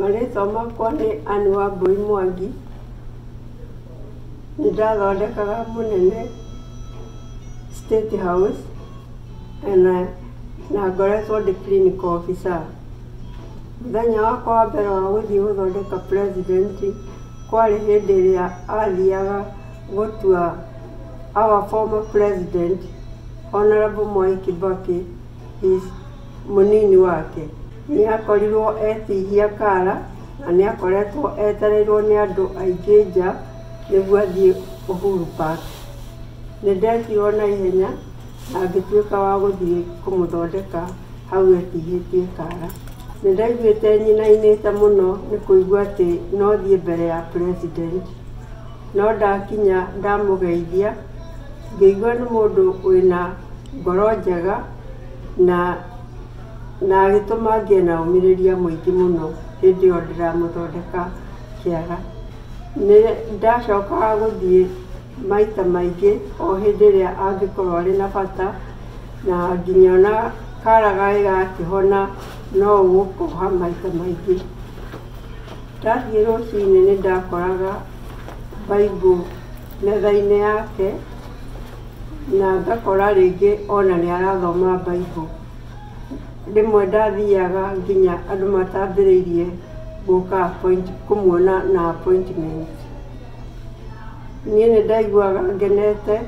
Marĩtwa makwa nĩ Ann Wambui Mwangi. Nĩ ndathondekaga mũnene State House na ngoretwo ndĩ clinical officer. Mũthenya wakwa wa mbere wa gũthiĩ gũthondeka president kwarĩ hĩndĩ ĩrĩa athiaga gũtua our former president Honorable Mwai Kibaki his mũnini wake. Nĩ akorirwo etihia kara na nĩ akoretwo etereirwo nĩ andũ aingĩ nja nĩguo athiĩ Uhuru Park. Nĩ ndetirwo na ihenya na ngĩtuĩka wa gũthiĩ kũmũthondeka hau etihĩtie kara. Nĩ ndaiguĩte nyinainĩte mũno nĩ kũigua atĩ no thiĩ mbere ya president. No ndakinya ndamũgeithia ngĩigua nĩ mũndũ wĩna ngoro njega na agĩtũma ngĩe na ũmĩrĩria mũingĩ mũno hĩndĩ ĩyo ndĩramũthondeka kĩara. Nĩ ndacokaga gũthiĩ maita maingĩ o hĩndĩ ĩrĩa angĩkorwo arĩ na bata na nginya ona kara gagĩgakĩhona no ũgũkoha maita maingĩ. Ndathiĩ rũcinĩ nĩ ndakoraga Bible metha-inĩ yake na ngakora rĩngĩ ona nĩ arathoma Bible. Rĩmwe ndathiaga nginya andũ matambĩrĩirie gũka kũmuona na appointment. Niĩ nĩ ndaiguaga ngenete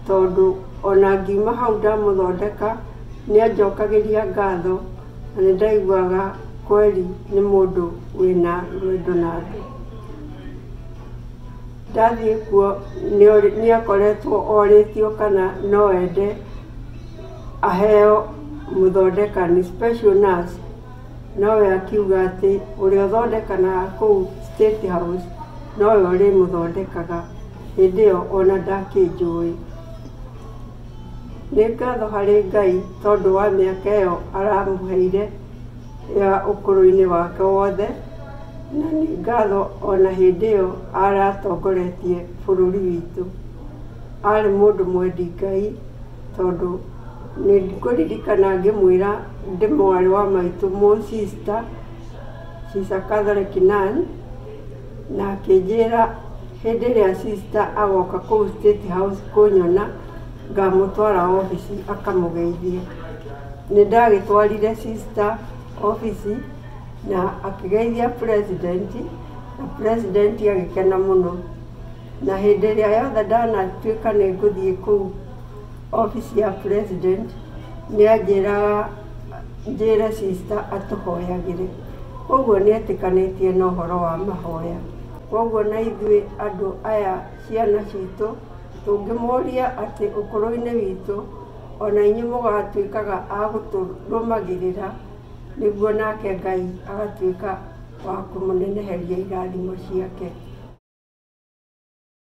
tondũ ona ngiuma hau ndamũthondeka nĩ anjokagĩria ngatho na nĩ ndaiguaga kweli nĩ mũndũ wĩna rwendo na andũ. Ndathiĩ kuo nĩ akoretwo orĩtio kana no ende aheo mũthondekani special nurse, nowe akiuga atĩ ũrĩa ũthondekanaga kũu State House nowe ũrĩmũthondekaga. Hĩndĩ ĩyo ona ndakĩnjũĩ. Nĩ ngatho harĩ Ngai tondũ wa mĩaka ĩyo aramũheire ya ũkũrũ-inĩ wake wothe, na nĩ ngatho ona hĩndĩ ĩyo aratongoretie bũrũri witũ. Arĩ mũndũ mwendi Ngai tondũ nĩ ngũririkana ngĩmwĩra ndĩ mwarĩ wa maitũ mũ sister, she's a Catholic nun, na akĩnjĩra hĩndĩ ĩrĩa sister agoka kũu State House kũnyona ngamũtwara obici akamũgeithie. Nĩ ndagĩtwarire sister obici na akĩgeithia president na president agĩkena mũno. Na hĩndĩ ĩrĩa yothe ndanatuĩka nĩ ngũthiĩ kũu obici ya president nĩ anjĩraga njĩre sister atũhoyagĩre. Koguo nĩ etĩkanĩtie na ũhoro wa mahoya. Koguo na ithuĩ andũ aya ciana citũ tũngĩmoria atĩ ũkũrũ-inĩ witũ ona inyuĩ mũgatuĩkaga a gũtũrũmagĩrĩra nĩguo nake Ngai agatuĩka wa kũmũneneheria irathimo ciake.